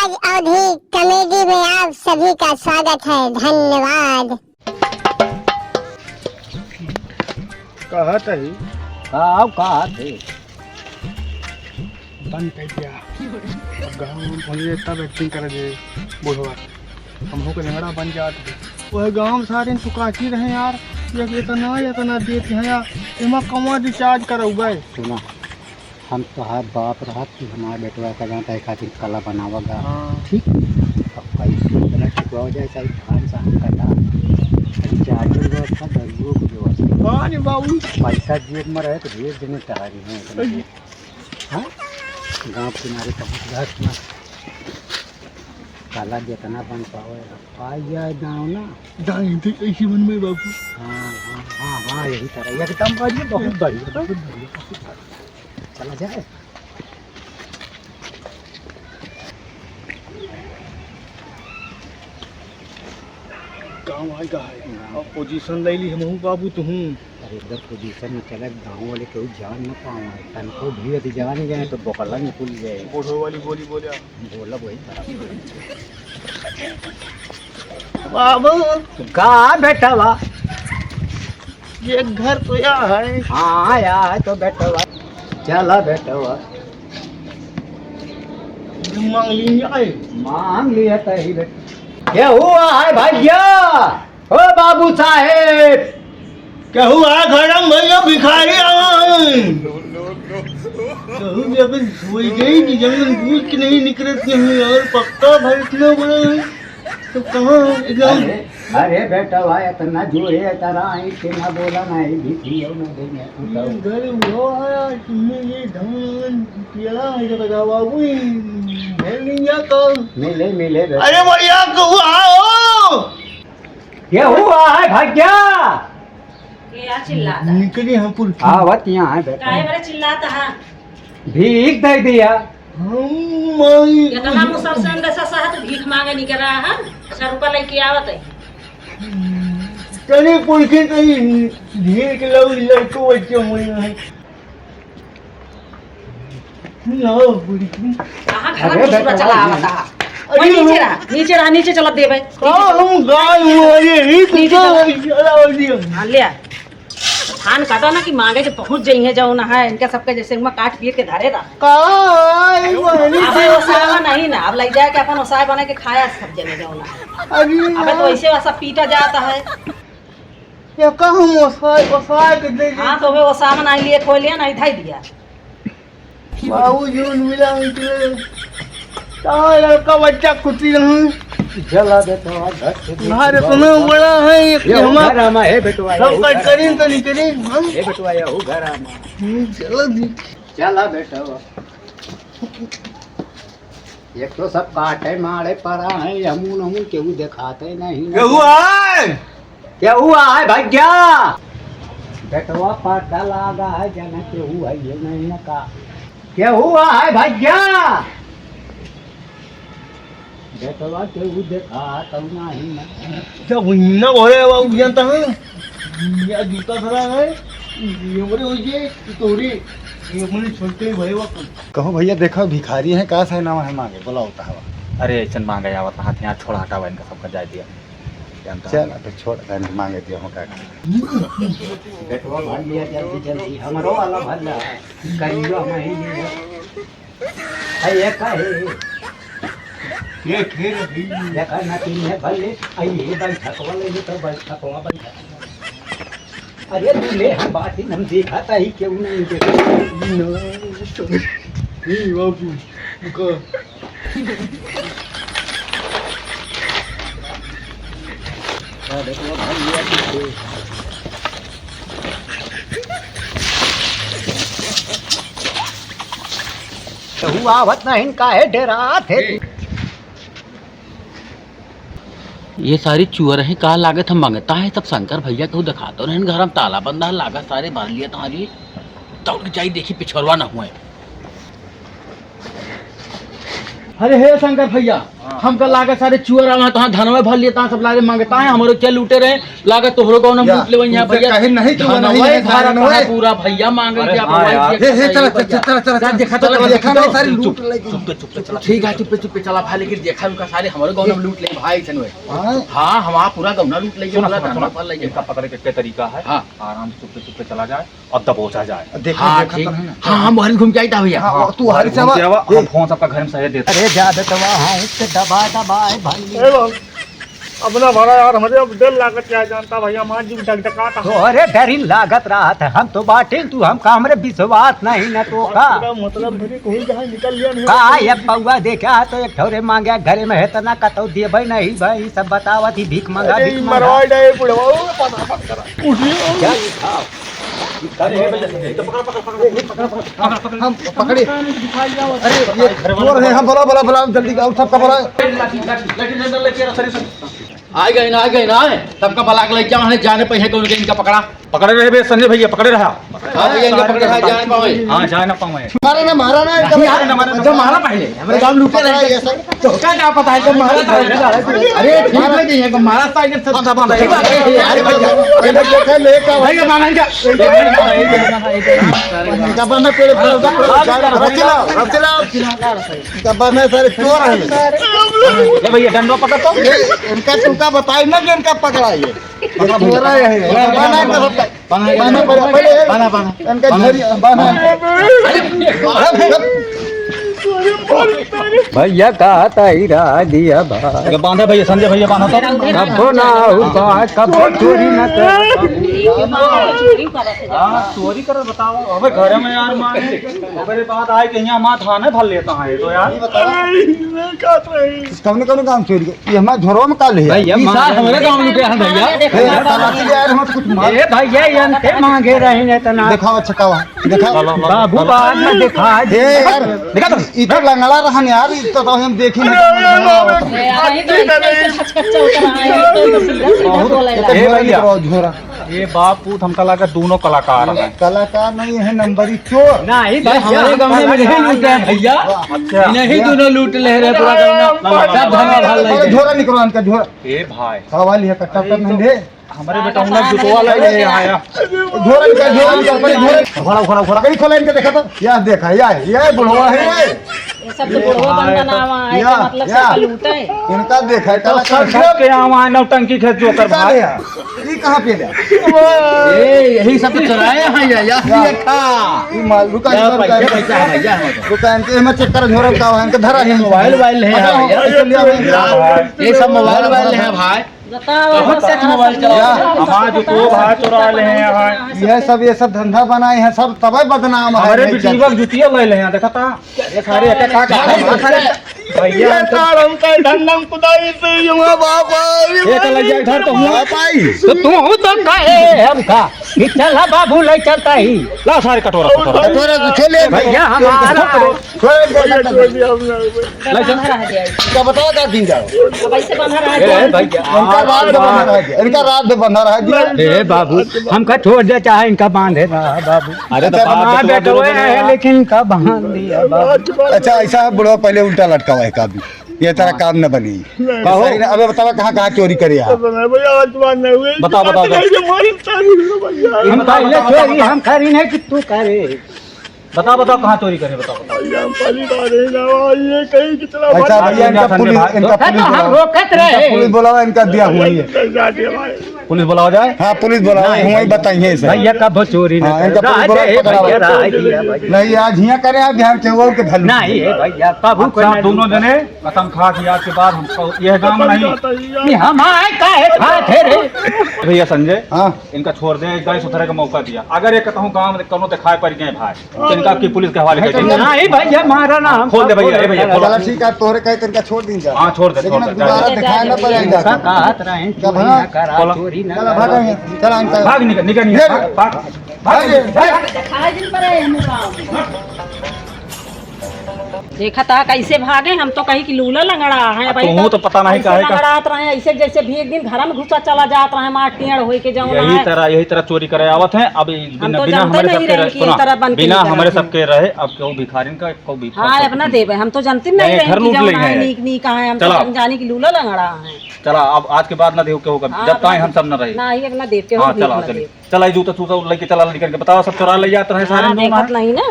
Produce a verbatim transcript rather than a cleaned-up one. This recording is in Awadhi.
अवधी कॉमेडी में आप सभी का स्वागत है। धन्यवाद। कहत ही। हाँ, कहत ही। बंद कर दिया। अब गाँव में पहुँचे तब एक्टिंग करे जे बुढ़वा। हमहू के लंगड़ा बन जात है। वह गाँव में सारे सुकाची रहे यार। ये इतना, इतना देत है यार। एमा कमा रिचार्ज करउबे। सुना, हम तोहार बाप रहत कि हमार बेटवा का जाता है खातिर कला बनावेगा। हाँ। ठीक? अब कैसे इतना चुकावा जाए, चाहे धान से हम कटा, रिचार्ज व्यवस्था, दरुओ की व्यवस्था। हाँ रे बाबू। पैसा जेब में रहे तो ढेर दिन टहरी है इतना। अरे। हाँ? गाँव किनारे पहुँच गए अपना। कला जितना बन पावे, पाई जाए गाँव ना। दाई थी ऐसी मन में बाबू। हाँ, हाँ, हाँ, हाँ, यही तरह, एकदम बढ़िया, बहुत बढ़िया, बहुत बढ़िया, बहुत बढ़िया। चला जाए। गाँव आएगा है। हाँ। अब पोजीशन ले ली हमहू बाबू तुहूँ। अरे इधर पोजीशन में चला, गाँव वाले केहू जान न पावे। तनको भी यदि जान गए तो बकला निकल जाए। बूढ़ो वाली बोली बोले। बोला वही बराबर। बाबू। का बेटवा? ये घर तो या है। हाँ, या है तो बेटवा। चला बेटवा। मांग ली जाए। मांग लिया तही बेटा। केहू आए भैया? ओ बाबू साहेब, केहू आ घर में भैया, भिखारी आवा है। केहू भी अपन सोई गई कि जमीन बूझ के नहीं निकलत नहीं यार, पक्का भाई इतना बड़ा है, तो कहाँ है? एकदम अरे, अरे बेटवा, इतना जो है, इतना आई के ना बोला, ना ही भी थी, ना देंगे, तू तो। ये घर वो है, तुमने ये धान पिया है, जगह बाबू, घर नहीं जाता। मिले, मिले बेटा। अरे भैया, केहू आओ। केहू आए भैया? के आ चिल्लाता? निकली हम पुरखी। आवत यहाँ है बेटा। काहे बरे चिल्लाता है? भीख दे दिया। हम माई इतना मुसलसन दसा सहा तो भीख मांगे निकल रहा है। सौ रुपया लेके आवत है। तनी पुरखी तनी ढेर के लऊ लड़को बच्चे मुई है। लो, बुढ़ी। कहाँ घर अरे में दूसरा बेटा, चला आवता है? अरे कोई नीचे हम रहा, नीचे रहा, नीचे चला देबे। का हम गाय हूँ, अरे, ये तो नीचे क्या चला। है? चला, अरे। हाँ, ले आ। धान काटा ना कि मांगे जे पहुँच जाई है, जौन है, इनका सबके जैसे हुआ काट पीट के धरे रहा। का है, वो है नीचे। अबे ओसावा नहीं ना, अब लग जाए के अपन ओसाए बना के खाया सब जने जौन है। अरे अबे तो यार। ऐसे वैसा पीटा जाता है। ये का हम ओसाए, ओसाए के दे दे। हाँ, तो वे ओसावन आई लिए, खोल लिया, नहीं धाई दिया। बाबू जौन मिला उनके। कहाँ लड़का बच्चा खुशी रहूं? चला बेटवा, घर से दूर घर रहो। इतना बड़ा है, ये ये हमारा घर आमा है बेटवा, सब ये कट घर करीन आमा। तो निकरीन, हाँ? ए बेटवा, ये घर आमा। हम्म, चलो जी। चला बेटवा। एक तो सब काटे मारे पड़ा है, हमून हमून केहू देखाते नहीं। केहू आए? केहू आए भैया? बेटवा पर्दा लागा है, जाना केहू है ये नहीं है का? केहू आए भैया? बेटवा केहू देखा तो नहीं ना। जब इन्ना भरे बाबू जानता है, या जूता धरा है, ये बड़े हो गए, तोरी, ये बड़े छोटे भाई वा। कहूँ भैया देखो भिखारी है, का से नाम है मांगे, बोला होता है। अरे ऐसन मांगे आवत हाथ यहाँ छोड़ हटावा इनका सबका जाए दिया। जानता चल, है। अब छोड़, तनी मांगे दिया हम का। बेटवा भर लिया जल्दी जल्दी, हमरो वाला भर ला। करियो हम ही ले। अरे ये का है? ये खेल है। देखा ना तीन है भर ले। आई ये बैठकवा ले, ये तो बैठकवा बैठा। अरे तू ले, हम बात ही हम देखा था ही क्यों नहीं देखा। नहीं बाबू, रुको। तो हुआ आवत नहीं, काहे डेरात है? ये सारी चुअर हैं, का लागत हम मंगता है, तब शंकर भैया को दिखा तो रहन, घर में ताला बंदा है, लागत सारे भर लिया तुम्हारी। दौड़ के जाई देखी पिछड़वा ना हुए। अरे हे शंकर भैया, हाँ। हमका लागे सारे चुअर आवा, तहाँ धनवा भर लेता, सब लागे मांगता है, हमरो क्या लूटे रहे, लागे तोहरो गाँव में या, लूट लेवे यहाँ तुमसे भैया। कहीं नहीं, चुअर नहीं धनवा है, भरा सारे कहाँ नोए। पूरा भैया मांगे अरे क्या हाँ भाई, यार। ये, ये, चला, चला, चला, चला, चला, देखा तो चला, चला, देखा चला, नहीं, सारी चुप, लूट ले। चुप, चुप, चुप, चुप, चला। ठीक है, चुप, चुप, चला भाई, लेकिन देखा उनका सारे हमरो गाँव में लूट ले भाई, ऐसन हुए। हाँ। हाँ, हम पूरा गौना लूट ले, सुनो, पूरा सुनो, धनवा सुनो, भर ले। इनका पकड़े के, के तरीका है। हाँ। आराम से चुप्पे चुप्पे चला जाए और दबोचा जाए। देखा, हाँ, देखा ठीक। तो है ना। हाँ, हम वहीं घूम के आई था भैया। हाँ, और तू हरी से आवा। हम फोन सबका घर में सहेज देते। अरे, जा बेटवा, हाँ, उसके दबा, दबा, ए भाई। ए बाबू, अपना भरा यार, हमरे अब डर लागत क्या जानता भैया, मार जी डगडगात है। तोहरे डरी लागत रहत है, हम तो बाटिन, तू हमका हमरे विश्वास नहीं न तो का। पूरा मतलब भरी कोई जहाँ निकल लिया नहीं। का ये पौवा देखा तो एक ठौरे मांगे घरे में है तना कतौ देबै नहीं भाई, सब बतावत ही भीख मांगा, अरे, भीख ई मांगा। मरवा डाए बुढ़वा, ओ, पता, पता करा। उठिए। क्या ये था? अरे, ये भैया, ये तो पकड़, पकड़, पकड़, पकड़, पकड़, पकड़। हम पकड़े। अरे, ये चोर है, हम बोला, बोला, बोला, जल्दी आओ, सबका बोला। लाठी, लाठी, लाठी डंडा लेके आ, सर, सर। आ गए ना, आ गए ना, सबका बला के लेके आओ, जाने पे है कौन के इनका पकड़ा। पकड़े रहे बे संजय भैया, पकड़े रहा। हाँ भैया, इनका पकड़े रहा, जाने पावे। हाँ, जाए ना पावे। मारा ना, मारा ना, इनका नहीं, मारा ना, मारा ना। अच्छा, मारा पहले, हमारे गाँव लूटे रहे। ये सब। तो क्या, क्या पता है, जब मारा था, अरे, ठीक है, नहीं है, तो मारा था, इधर से। बांधा, बांधा। ठीक है, अरे भैया, इधर देखा, ले का भैया, बांधा इनका। इनका बांधा, पेड़, पेड़, रख ला, रख ला। इनका बांधा, सारे चोर हैं। ये भैया, डंडा पकड़ तो। ये इनका तुमका बताई ना कि इनका पकड़ा ये। पकड़ा भैया। चोर है ये। बांधा इनका सबका। बांधा, बांधा, पहले, पहले बांधा, बांधा। इनका झरी, बांधा। भैया कहत ही रह दिया भाई। ये बांधा भैया, संजय भैया बांधा तो। कबो ना हुआ, कबो चोरी ना कर। हाँ, चोरी कर बताओ। अबे घर में यार माने, ओकरे बाद आए के यहाँ माँ थाने भर लेता है तो यार। कौन, कौन काम चोरी कर? ये हमारे झोरवा में का ले है? भैया, ई सार मांगे। हमरे गाँव में लुटे हैं भैया। ए, तलाशी ले आए रहे हो तो कुछ मार। ए भैया, ये अंते मांगे रहे हैं तना। दिखाओ, अच्छा, का हुआ? दिखाओ। बाबू, बाद में दिखा। ए, यार, दिखा तो। ई तो लंगड़ा रहन यार, ई तो, तो हम देखी नहीं। ए, आई तो ऐसे, ऐसे खचखच चलता रहा है, ये तो सीधा, सीधा बहुत बोला है। ए भैया। झोरा। ये बाप पूत हमका लगा दोनों कलाकार हैं। कलाकार नहीं है, नंबरी चोर। नहीं, ये भैया, हमारे गाँव में नहीं लूटे हैं भैया। अच्छा। नहीं, दोनों लूट ले रहे पूरा गाँव। सब धनवा भर ले अरे गए। झोरा निकलो, इनका झोरा। ए भाई। का वाली है, कट्टा अरे कर नहीं तो दे। हमारे बेटा उन लोग जुतवा ले रहे हैं आया। झोरा निकाल, झोरा निकाल, पहले झोरा। घोड़ा, घोड़ा, घोड़ा। कहीं खोला इनका देखा था? या देखा, या, या बुढ़वा है ये। ये सब तो बुढ़वा बन बनावा है, या, तो मतलब या। सबका लूटा है। इनका देखा है, तो काला सब काला। घर के आवा है, नौटंकी खेत जोकर इनका भाई। ले आ। ई कहाँ पे ले? ए, यही सब तो चलाए हैं या, या, या। ये खा। ई माल, रुका, या रुका, रुका, पैसा, रुका। पैसा है, या हमारे। रुका, इनके, इनमें चेक कर, झोरा का है, इनके धरा है। मोबाइल, मोबाइल है, पकड़ो, हाँ, या। पकड़ लिया, भैया। ये सब मोबाइल, मोबाइल है, भाई। बताओ, बहुत सच मोबाइल चलाओ। या। हमारे जो तो भाई चुरा ले हैं, भाई। ये सब, ये सब धंधा बनाए हैं, सब तबे बदनाम है, हमारे नहीं बिटिया चलता। जुतिया ले ले हैं, देखा था? ये सारे एक, एक, एक, एक, भैया, ये हम तो तार हमका ढंडम कुदाई से युवा बाबा, ये तो लग जाए घर तो हुआ। बाप आई। तो तू हूँ तो कहे हमका कि चला बाबू ले चलता ही। ला सारे कटोरा, कटोरा। कटोरा तो छोले। भैया हमारा। छोले, छोले, छोले, हम ना। ले चल। क्या बताओ, क्या दिन जाओ? अब ऐसे बंधा रहा ए, है। भैया। इनका रात में बंधा रहा है, इनका रात में बंधा रहा है। ए बाबू, हमका छोड़ दे, चाहे इनका बांधे ना बाबू। अरे तो अच्छा, बाप हमारा बेटवा बेटवा है, है। लेकिन इनका बांध दिया बाबू। अच्छा, ऐसा है बुढ़वा, पहले उल्टा लटकावा है का भी, ये तरह हाँ। काम न बनी। नहीं। कहो। सही ना, अबे बतावा कहाँ कहाँ चोरी करे आप? तो नहीं भैया, आज बात नहीं हुई। बताओ, बताओ, आज बताओ। नहीं, ये मालूम था नहीं भैया। हम बताओ, पहले बताओ, चोरी बताओ। हम करी नहीं कि तू करे। बताओ, बताओ, कहाँ चोरी करे, बताओ, बताओ। भैया, हम पहली बार है ना, ये कहीं कितना अच्छा, बार भैया, इनका संजय पुलिस, भाई। इनका तो पुलिस हम बुलाओ। रोकत रहे। इनका पुलिस बुलाओ, इनका दिया हुआ है। नहीं, नहीं, नहीं, भाई। पुलिस बुलाओ जाए? हाँ, पुलिस बुलाओ, नहीं। वहीं बताइए सर। भैया, कब चोरी हाँ, नहीं इनका करे? पुलिस बुलाओ, राधे, पकड़ाओ। भैया, राधे, भैया। नहीं, आज हियाँ करे, आप ध्यान से वो के धन नहीं, ये भैया, कबू अच्छा, कोई नहीं दोनों दूंगा। जने कसम खा के आज के बाद हम तो यह काम नहीं। नहीं, हम आए काहे खाते रे? भैया संजय, हाँ। इनका छोड़ दे, एक बार सुधरे का मौका दिया। अगर ये कहूँ काम कोनो दिखाए पड़ गए भाई, तो इनका की पुलिस के हवाले कर देंगे। नहीं भैया, मारा ना हम। खोल दे भैया, ए भैया, खोल। चला ठीक है, तोहरे कहे तो इनका छोड़ दीन जा। हाँ, छोड़ दे, लेकिन छोड़ अब दे, दोबारा जाए। दिखाए ना पड़े इनका। का कहत रहे हैं, क्या चोरी भला? ना करा, बोला। चोरी ना चला, करा। भाग यहाँ, चला इनका। भाग निकल, निकल, निकल। भाग, भाग। भाग, भाग। दिखाई दिन पड़े हैं, देखा था कैसे भागे, हम तो कही कि लूला लंगड़ा है। अब तोहू तो पता नहीं काहे का लंगड़ात रहे, ऐसे जैसे भी एक दिन घर में घुसा चला जात रहे, मार टेढ़ होई के जौन यही तरह, यही तरह चोरी करे आवत हैं। अब बिना, बिना हमरे सबके रहे, सुना, बिना हमरे सबके रहे, अब केहू भिखारिन का, केहू भिखारी हाँ, अपना देवे, हम तो जानते नहीं रहे घर लूट लेंगे। नीक नीक है, हम तो जानी कि लूला लंगड़ा है। चला, अब आज के बाद ना देव केहू का, जब ताई हम सब ना रहे। ना ही अपना देव केहू हाँ, चला, चला, ई जूता, तूता लेके चला, लेकर के बतावा, सब चोरा ले जात रहे सारे। हाँ, देखत नहीं ना।